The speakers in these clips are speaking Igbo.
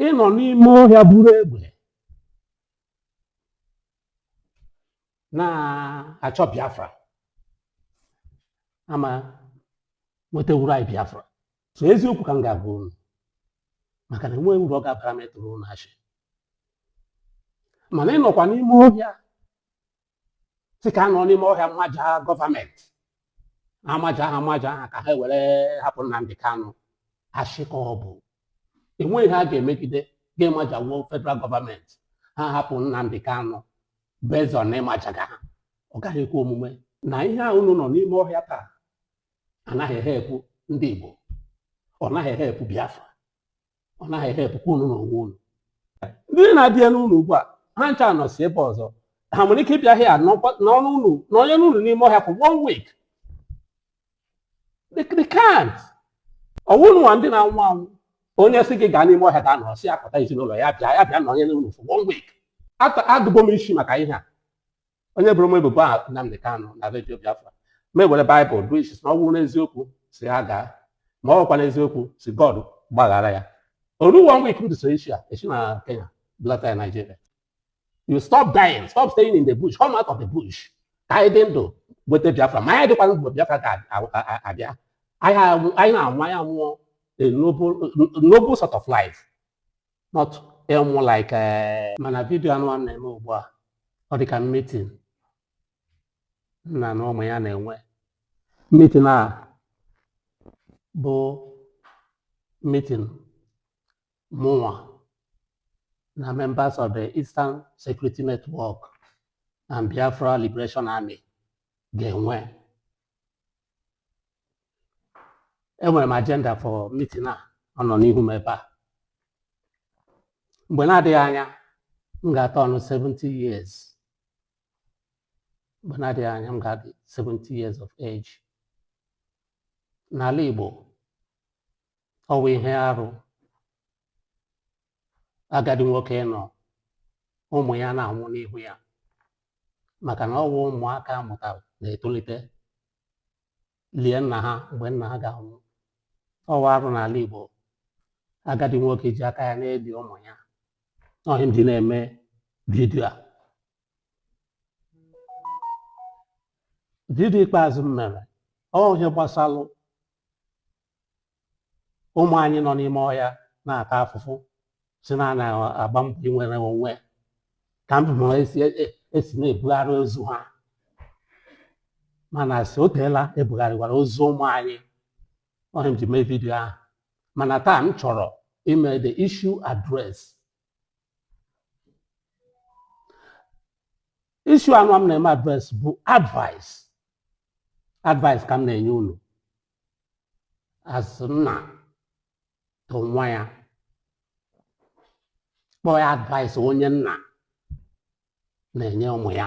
Ịnọ n'ime ọhịa buru egbe na-achọ Biafra ama nwetawuru anyị Biafra. So eziokwu ka m ga-agwa unu, maka na enweghị uru ọ ga-abara m ịtụrụ unu asị. Mana ịnọkwa n'ime ọhịa sị ka a nọ n'ime ọhịa mmaja gọọmenti, amaja ha amaja ha ka ha were hapụ Nnamdi Kanu, asị ka ọ bụ enweghị ha ga-emegide ga-emajawuo federal gọọmenti ha hapụ Nnamdi Kanu based on ịmajaga ha. Ọ gaghị ekwe omume na ihe a unu nọ n'ime ọhịa taa anaghị ehepụ ndị Igbo, ọ naghị ehepụ Biafra, ọ naghị ehepụkwa unu n'onwe unu. Ndị na-adị n'ụlọ ugbu a ha ncha nọ si ebe ọzọ, ha nwere ike ịbịa hịa n'ọnụ unu n'onye n'ụlọ n'ime ọhịa for 1 week. They can't. Ọwụ nwa ndị na-anwụ anwụ, onye sị gị gaa n'ime ọhịa gaa nọ, si akpọta ezinụlọ ya bịa ya bịa nọnye n'ụlọ for 1 week. Adụgo m isi maka ihe a. Onye bụrụ m ebubo a Nnamdi Kanu na redio Biafra, ma ewere Baịbụl du isi na ọ bụrụ n'eziokwu si ha gaa, ma ọ bụkwa n'eziokwu si God gbaghara ya. Oru 1 week m dụsoro isi a esi na Kenya blata ya Nigeria. You stop dying, stop staying in the bush, come out of the bush. Ka anyị dị ndụ weta Biafra, ma anyị dịkwa ndụ Biafra ga-abịa. Anyị na-anwụ anyị anwụọ a noble sort of life, not ịnwụ like. Mana vidio anụ a na-eme ugbu a ọ dị ka meeting nna na ụmụ ya na-enwe. Meeting a bụ meeting mụnwa na members of the Eastern Security Network and Biafra Liberation Army ga-enwe. Enwere m agenda for meeting a, ọ nọ n'ihu m ebe a. Mgbe na-adịghị anya m ga-atọ ọnụ 70 years. Mgbe na-adịghị anya m ga-adị 70 years of age. N'ala Igbo, ọ bụ ihe arụ agadi nwoke nọ ụmụ ya na-anwụ n'ihu ya, maka na ọ bụ ụmụaka mụtara na-etolite lie nna ha mgbe nna ha ga-anwụ. Ọ bụ arụ n'ala Igbo agadi nwoke ji aka ya na-eli ụmụ ya. Ọhịa m ji na-eme vidio a. Vidio ikpeazụ m mere ọ ihe gbasalụ ụmụ anyị nọ n'ime ọhịa na-ata afụfụ si na na-agba mbọ inwere onwe, ka m hụrụ esi na-ebugharị ozu ha, mana si o teela ebugharịwara ozu ụmụ anyị. Ọhịa m ji mee vidio ahụ. Mana taa m chọrọ ime the issue address. Issue anụ m na-eme address bụ advice. Advice ka m na-enye unu as nna to nwa ya. Kpọọ ya advice onye nna na-enye ụmụ ya.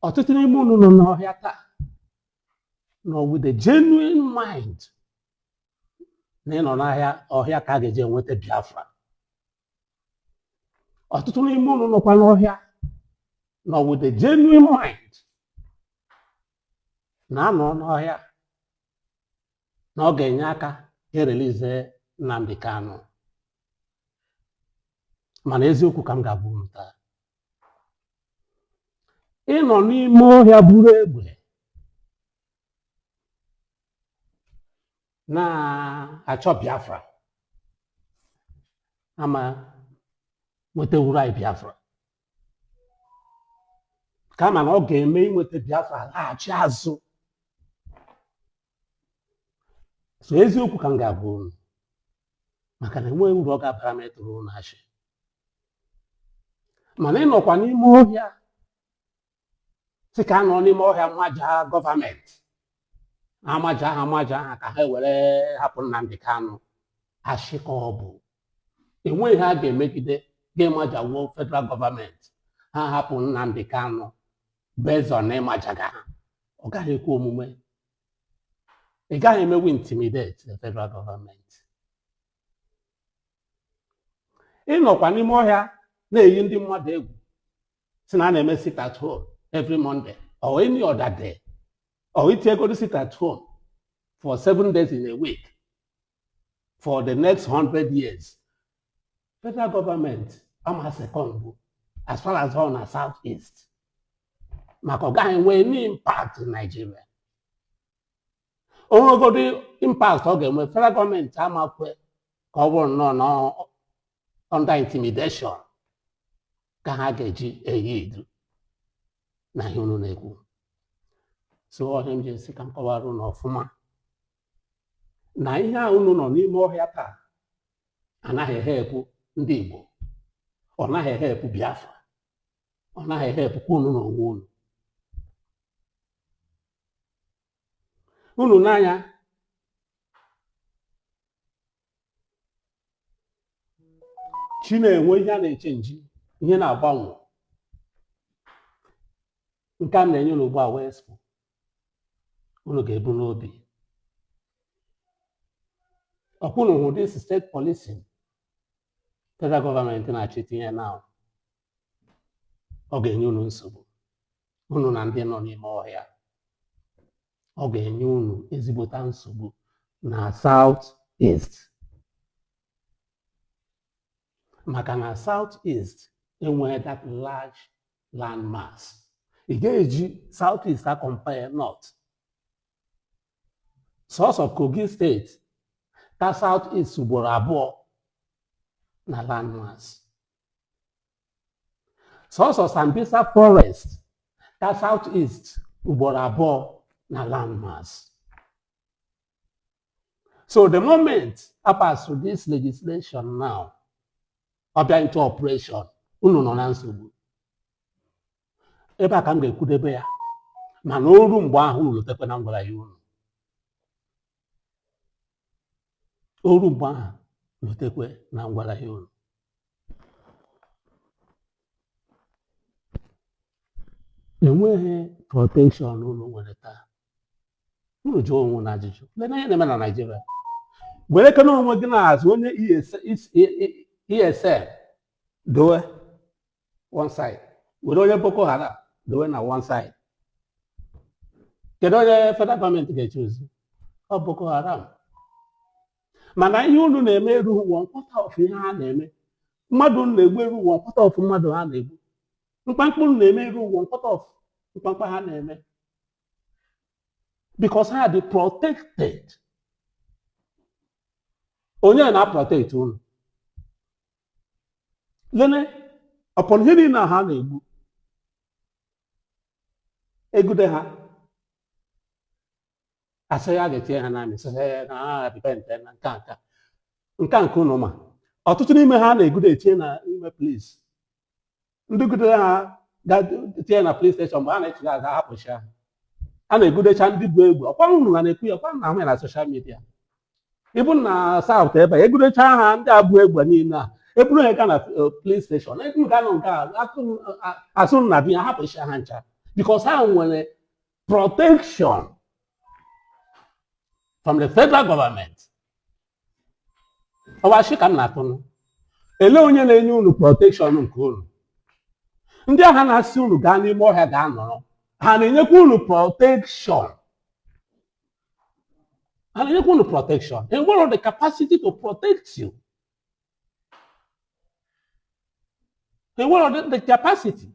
Ọtụtụ n'ime unu nọ n'ọhịa taa nọ with a genuine mind na ịnọ n'ahịa ọhịa ka a ga-eji enweta Biafra. Ọtụtụ n'ime unu nọkwa n'ọhịa nọ with a genuine mind na-anọ n'ọhịa na ọ ga-enye aka erelize Nnamdi Kanu. Mana eziokwu ka m ga-agwa unu taa, ịnọ n'ime ọhịa buru egbe na-achọ Biafra ama nwetawuru anyị Biafra, kama na ọ ga-eme inweta Biafra laghachi azụ. So eziokwu ka m ga-agwa unu, maka na enweghị uru ọ ga-abara m ịtụrụ unu asị. Mana ịnọkwa n'ime ọhịa sị ka a nọ n'ime ọhịa mmaja gọọmenti, amaja ha amaja ha ka ha were hapụ Nnamdi Kanu, asị ka ọ bụ enweghị ha ga-emegide ga-emajawuo federal gọọmenti ha hapụ Nnamdi Kanu based on ịmajaga ha. Ọ gaghị ekwe omume. Ị gaghị emewu intimidate the federal government. Ịnọkwa n'ime ọhịa na-eyi ndị mmadụ egwu si na a na-eme sit at home every Monday or any other day, or itiegoro sit at home for 7 days in a week for the next 100 years. Federal gọọmenti ama second bụ as far as ọ na South East, maka ọ gaghị enwe any impact in Nigeria. Onwegodi impact ọ ga-enwe, federal gọọmenti amakwe ka ọ bụrụ nnọọ na under intimidation ka ha ga-eji eyi idu na ihe unu na-ekwu. So ọhịa m ji esi ka m kọwara unu ọfụma na ihe a unu nọ n'ime ọhịa taa anaghị ehepụ ndị Igbo, ọ naghị ehepụ Biafra, ọ naghị ehepụkwa unu n'onwe unu. Unu n'anya chi na-enwe ihe a na-eche nji, ihe na-agbanwe. Nke a m na-enye unu ugbu a wee sị unu ga-ebu n'obi. Ọkwụnụ hụ this state policing federal gọọmenti na-achọ itinye na ọ ga-enye unu nsogbu, unu na ndị nọ n'ime ọhịa. Ọ ga-enye unu ezigbota nsogbu na South East, maka na South East enweghị that large land mass. Ị ga-eji South East a compare North. Sọsọ Kogi steeti ka South East ugboro abụọ na land mass. Sọsọ Sambisa Forest ka South East ugboro abụọ na land mass. So the moment I pass through this legislation now, ọ bịa into operation, unu nọ na nsogbu. Ebe a ka m ga-ekwudebe ya, mana oru mgbe ahụ unu lotekwe na m gwara ya unu. Oru mgbe ahụ lotekwe na m gwara ya unu. Enweghị protection unu nwere taa. Unu jụọ onwe unu ajụjụ. Lee ihe na-eme na Naịjirịa. Were kene onwe gị n'azụ onye ESN dowe one side, were onye Boko Haram dowe na one side. Kedu onye federal gọọmenti ga-eche ozi? Ọ Boko Haram. Mana ihe unu na-eme erughị 1/4 of ihe ha na-eme. Mmadụ na-egbu erughị 1/4 of mmadụ ha na-egbu. Mkpamkpa unu na-eme erughị 1/4 of mkpamkpa ha na-eme. Because ha dị protected. Onye na-protect unu? Lene, upon ihe niile ha na-egbu, egude ha, asị ya ga-etinye ha n'amị, sị na ha repent na nka nke unu ma. Ọtụtụ n'ime ha na-egude etinye na ime police. Ndị gudere ha ga-etinye na police station mgbe ha na-echiga aga hapụcha ha. A na-egudecha ndị bụ egbe. Ọkwa unu na na-ekwu ya, ọkwa na ahụ ya na social media. Ịbụ na South ebe a, egudecha ha ndị abụ egbe niile a, eburu ha gaa na police station, eburu gaa na nke a, asụ na bi ha hapụcha ha ncha. Because ha nwere protection from the federal government. Ọwachi ka m na-atụnụ. Ele onye na-enye unu protection nke unu? Ndị agha na-asị unu gaa n'ime ọhịa gaa nọrọ, ha na-enyekwa unu protection. Ha na-enyekwa unu protection. They nwere the capacity to protect you. They nwere the capacity.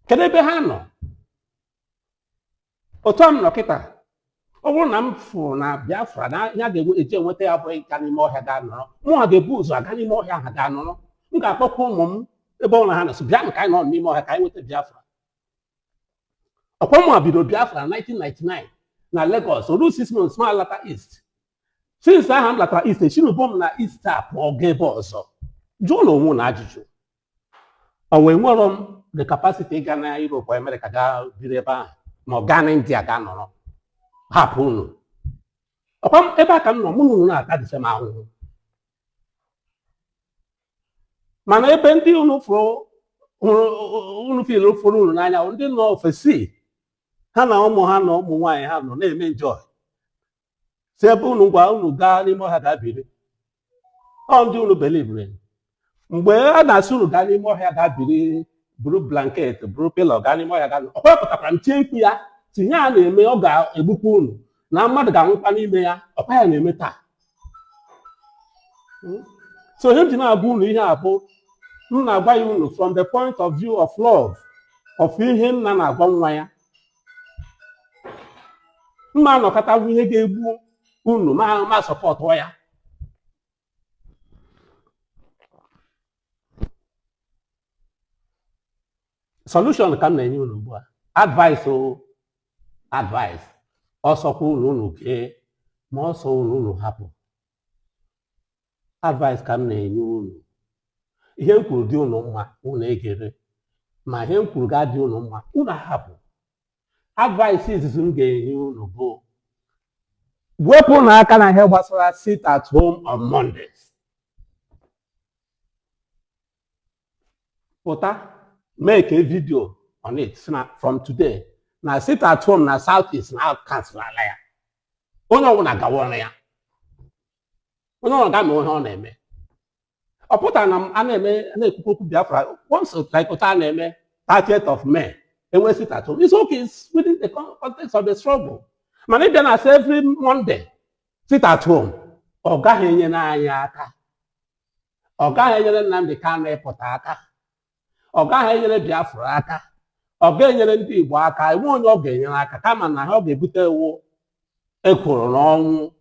Kedu ebe ha nọ? Otu a m nọ kịta, ọ bụrụ na m fụrụ na Biafra na ya ga-eji enweta ya bụ ịga n'ime ọhịa gaa nọrọ, mụ ha ga-ebu ụzọ aga n'ime ọhịa ha gaa nọrọ. M ga-akpọkwa ụmụ m ebe ọ na ha nọ, bịa ka anyị nọ n'ime ọhịa ka anyị nweta Biafra. Ọkwa mụ bido Biafra 1999 na Lagos, oru 6 months ma lata East. Since ahụ m latara East, echinubo m na East a pụọ gaa ebe ọzọ. Jụọ na onwe na ajụjụ. Ọ wee nwere m the capacity ịga na Europe or America gaa biri ebe ahụ, ma ọ gaa na India gaa nọrọ, hapụ unu. Ọkwa ebe a ka m nọ, mụ na unu na-ata dịse m ahụhụ. Mana ebe ndị unu fụrụ unu fil fụrụ unu n'anya, ndị nọ ofesi, ha na ụmụ ha na ụmụ nwaanyị ha nọ na-eme njọ. Si ebe unu gwa unu gaa n'ime ọhịa gaa biri. Ọ ndị unu belivere. Mgbe a na-asị unu gaa n'ime ọhịa gaa biri, buru blanket, buru pilo gaa n'ime ọhịa gaa. Ọkwa pụtakwara m tie mkpu ya, tinye a na-eme ọ ga-egbukwa unu na mmadụ ga-anwụkwa n'ime ya. Ọkwa ya na-eme taa. So ihe m ji na-agwa unu ihe a bụ, m na-agwa ya unu from the point of view of love, of ihe nna na-agwa nwa ya. Mma anọkọta bụ ihe ga-egbu unu ma sọpọtụ ya. Solution ka m na-enye unu ugbu a. Advice o, advice. Ọsọkwa unu unu gee, ma ọsọ unu unu hapụ. Advice ka m na-enye unu. Ihe m kwuru dị unu mma, unu egere. Ma ihe m kwuru ga-adị unu mma, unu ahapụ. Advice izizi m ga-enye unu bụ, wepụ n'aka na ihe gbasara sit at home on Mondays. Pụta, make a video on it na from today na sit at home na South East na cancel ala ya. Onye ọbụla gawa ọrụ ya. Onye ọbụla ga-ama ihe ọ na-eme. Ọ pụtara na a na-eme na-ekwukwu okwu Biafra once, like otu a na-eme 30th of May enwe sit at home. It's okay, it's within the context of the struggle. Mana ịbịa na asị every Monday sit at home, ọ gaghị enyere anyị aka. Ọ gaghị enyere Nnamdi Kanu ịpụta aka. Ọ gaghị enyere Biafra aka. Ọ ga-enyere ndị Igbo aka. Enwe onye ọ ga-enyere aka, kama na ha ọ ga-ebute ewu ekworo n'ọnwụ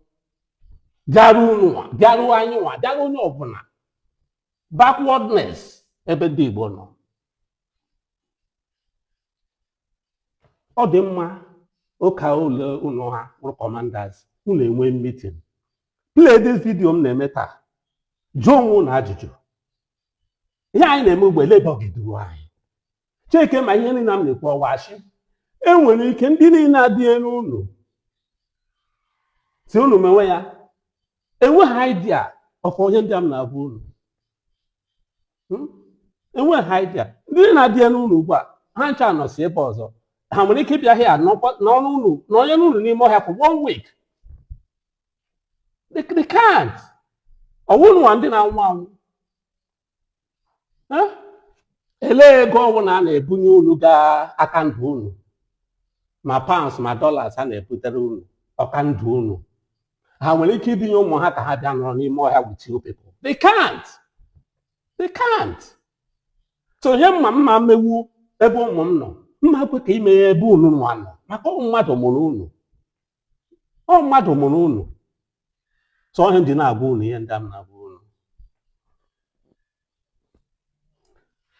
bịaru unu nwa, bịaru anyị nwa, bịaru onye ọbụla. Backwardness ebe ndị Igbo nọ. Ọ dị mma ụka ụlọ unu ha wụrụ commanders, unu enwe meeting. Play this video m na-eme taa. Jụọ onwe unu ajụjụ. Ihe anyị na-eme ugbo elebe ọgiduru anyị. Cheke ma ihe niile m na-ekwu ọwachi. E nwere ike ndị niile adịghị n'ụlọ si unu mewe ya. Enweghị idea of onye ndị a m na-agwa unu. Enweghị idea. Ndị niile adịghị n'ụlọ ugbu a, ha ncha nọ si ebe ọzọ. Ha nwere ike ịbịa here n'ọnụ unu, n'onye n'ụlọ n'ime ọhịa for one week. They can't. Ọwụ nwa ndị na-anwụ anwụ. Elee ego ọbụla a na-ebunye unu gaa aka ndụ unu, ma pounds ma dollars a na-ebutere unu ọka ndụ unu, ha nwere ike ibinye ụmụ ha ka ha bịa nọrọ n'ime ọhịa with you people? They can't. They can't. So ihe mma mma mewu ebe ụmụ m nọ, mma kwe ka ime ya ebe unu nwa nọ, maka ọ mmadụ mụrụ unu. Ọ mmadụ mụrụ unu. So ihe m ji na-agwa unu ihe ndị a m na-agwa unu.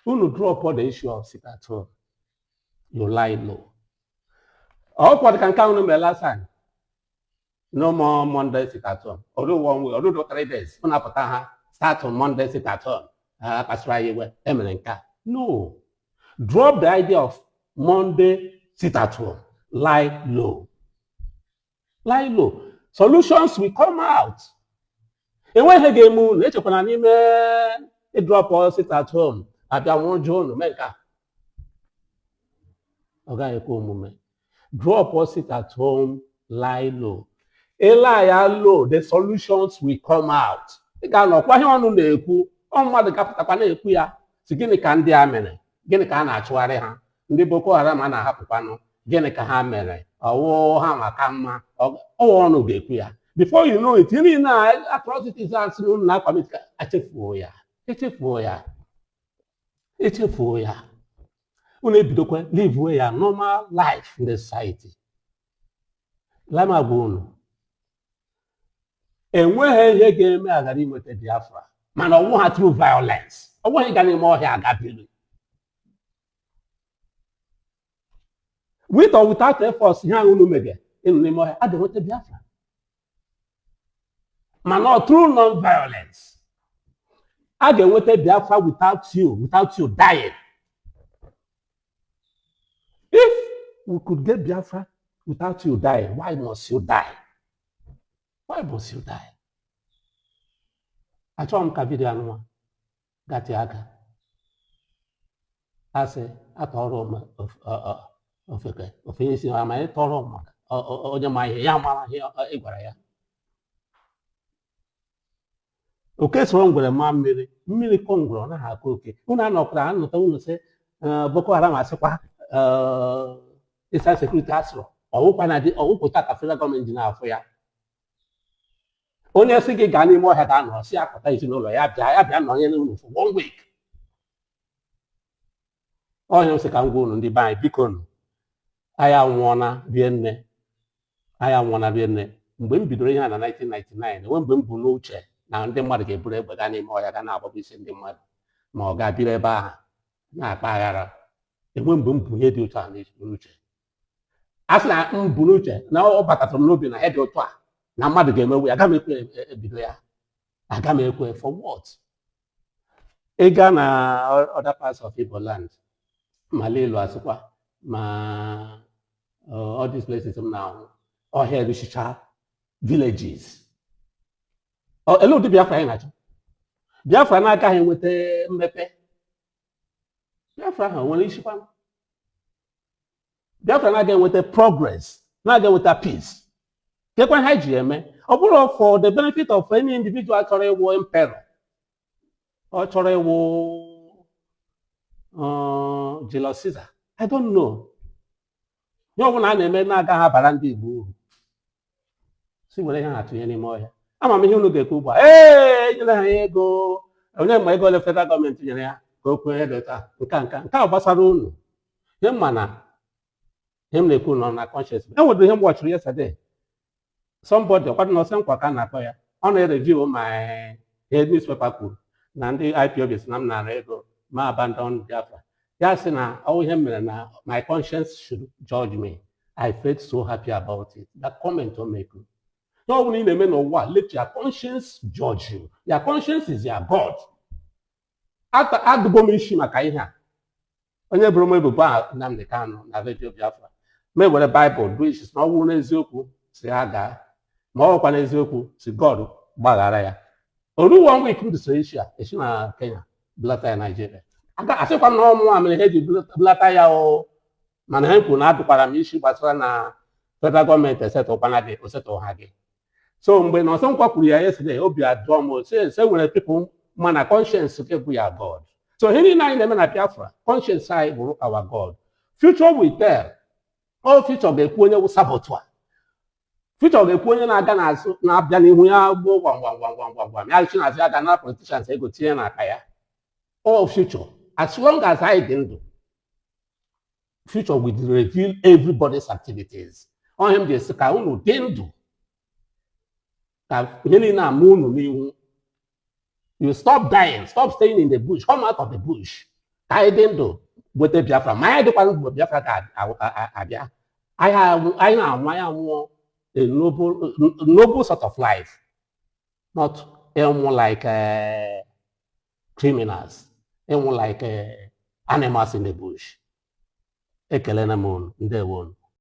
Unu drop the issue of sit at home. You lie low. Ọ dị ka nke ahụ mere last time. No more Monday sit at home. Ọdụ one week, ọdụ 3 days. Unu apụta ha start on Monday sit at home. Ha kpasara ya iwe, emere nke a. No. Drop the idea of Monday sit at home. Lie low. Lie low. Solutions will come out. Enweghị ihe ga-eme unu echekwana n'ime ịdrop sit at home abịa nwụjụ unu mee nke a. Ọ gaghị ekwe omume. Drop sit at home, lie low. Ịla ya low, the solutions will come out. Ị ga-anọkwa ihe ọnụ na-ekwu, ọ mmadụ gapụtakwa na-ekwu ya, si gịnị ka ndị a mere? Gịnị ka a na-achụgharị ha? Ndị Boko Haram a na-ahapụkwanụ, gịnị ka ha mere? Ọwụ ha maka mma, ọwụ ọnụ ga-ekwu ya. Before you know it, ihe niile a atrocities a sị unu na-akwamit ka echefuo ya, echefuo ya, echefuo ya. Unu ebidokwa live ya normal life in the society. Lama gwa unu, enweghị ihe ga-eme aghara inweta Biafra, mana ọnwụ ha through violence. Ọ nweghị ga n'ime ọhịa agabiri. With or without efforts, ihe ahụ unu mege ịnọ n'ime ọhịa, a ga-enweta Biafra. Mana ọ through non-violence. A ga-enweta Biafra without you dying. If we could get Biafra without you dying, why must you die? Why must you die? Achọghị m ka video anụnwa gatị aka. Asị atọrọ m ofeke ofenye isi ma ị tọrọ maka onye ma ihe ya mara ihe ị gwara ya. Oke soro ngwere maa mmiri, mmiri kọ ngwere ọ naghị akọ oke. Unu anọkwara anụta unu sị Boko Haram asịkwa Eastern Security asịrọ ọwụkwa na dị ọwụpụta ka federal gọọmenti ji na-afụ ya. Onye sị gị gaa n'ime ọhịa gaa nọ, si akpọta ezinụlọ ya bịa, ya bịa nọnyere unu for one week. Ọhịa m sị ka m gwa unu, ndị be anyị, biko nụ, anyị anwụọna rie nne, anyị anwụọna rie nne. Mgbe m bidoro ihe a na 1999, enwe mgbe m bụ n'uche na ndị mmadụ ga-eburu egbe gaa n'ime ọhịa gaa na-agbagbu isi ndị mmadụ, ma ọ ga-abịrị ebe ahụ na-akpa aghara. Enwe mgbe m bụ ihe dị otu a n'uche. A sị na m bụ n'uche na ọ batatụrụ m n'obi na ihe dị otu a na mmadụ ga-emewu ya, aga m ekwe ebido ya, aga m ekwe. For what? Ị gaa na other parts of Igbo land, ma Lilu asịkwa ma all these places m na-ahụ ọhịa eruchicha villages. Ele ụdị Biafra anyị na-achọ? Biafra na-agaghị enweta mmepe. Biafra ahụ nwere isikwa? Biafra na-aga enweta progress, na-aga enweta peace. Kekwa ha ji eme? Ọ bụrụ for the benefit of any individual chọrọ ịwụ emperor, ọ chọrọ ịwụ Julius Caesar, I don't know. Ihe ọbụla a na-eme na-agaghị abara ndị Igbo uru, si were ihe ha tụnye n'ime ọhịa. Ama m ihe unu ga-ekwu ugbu a: ee, enyere ha ya ego. Onye ma ego ole federal gọọmenti nyere ya ka o kwuo ihe dị otu a? Nke a gbasara unu. Ihe m ma na ihe m na-ekwu nọ na conscience. E nwere ihe m watchiri yesterday. Somebody ọkwadụ na ọsọ nkwa ka a na-akpọ ya, ọ na-ereview ma ihe newspaper kwuru na ndị IPOB si na m nara ego ma abandon Biafra. Ya sị na ọ ihe m mere na my conscience should judge me. I felt so happy about it, that comment o mekuru. Ihe ọ bụla ị na-eme n'ụwa, let your conscience judge you. Your conscience is your God. Adụgo m isi maka ihe a. Onye bụrụ m ebubo a, Nnamdi Kanu, na redio Biafra, ma ewere Baịbụl du isi na ọ bụrụ n'eziokwu, si ha gaa, ma ọ bụkwa n'eziokwu, si God gbaghara ya. Oru one week m dụsoro isi a esi na Kenya bulata ya Naijiria. Asịkwa m na ọmụ a mere ha eji bulata ya o, mana ha kwuru na adụkwara m isi gbasara na federal gọọmenti esetụkwana gị, osetụ ha gị. So mgbe na ọsọ nkwa kwuru ya yesterday, obi adụọ m sị nwere people ma na conscience gị bụ ya God. So ihe niile anyị na-eme na Biafra, conscience anyị bụrụ our God. Future will tell. All future ga-ekwu onye bụ saboteur. Future ga-ekwu onye na-aga n'azụ na-abịa n'ihu ya gbuo gwam gwam gwam gwam gwam gwam ya chi n'azụ ya ga na politicians ego tinye n'akpa ya. All future, as long as anyị dị ndụ, future will reveal everybody's activities. Ọhịa m ji esi ka unu dị ndụ ka ihe niile ama unu n'ihu. You stop dying, stop staying in the bush, come out of the bush, ka anyị dị ndụ weta Biafra. Ma anyị dịkwa ndụ mgbe Biafra ga-abịa, anyị na-anwụ, anyị anwụọ a noble, noble sort of life, not ịnwụ like criminals, ịnwụ like animals in the bush. Ekelena m unu, ndewo unu.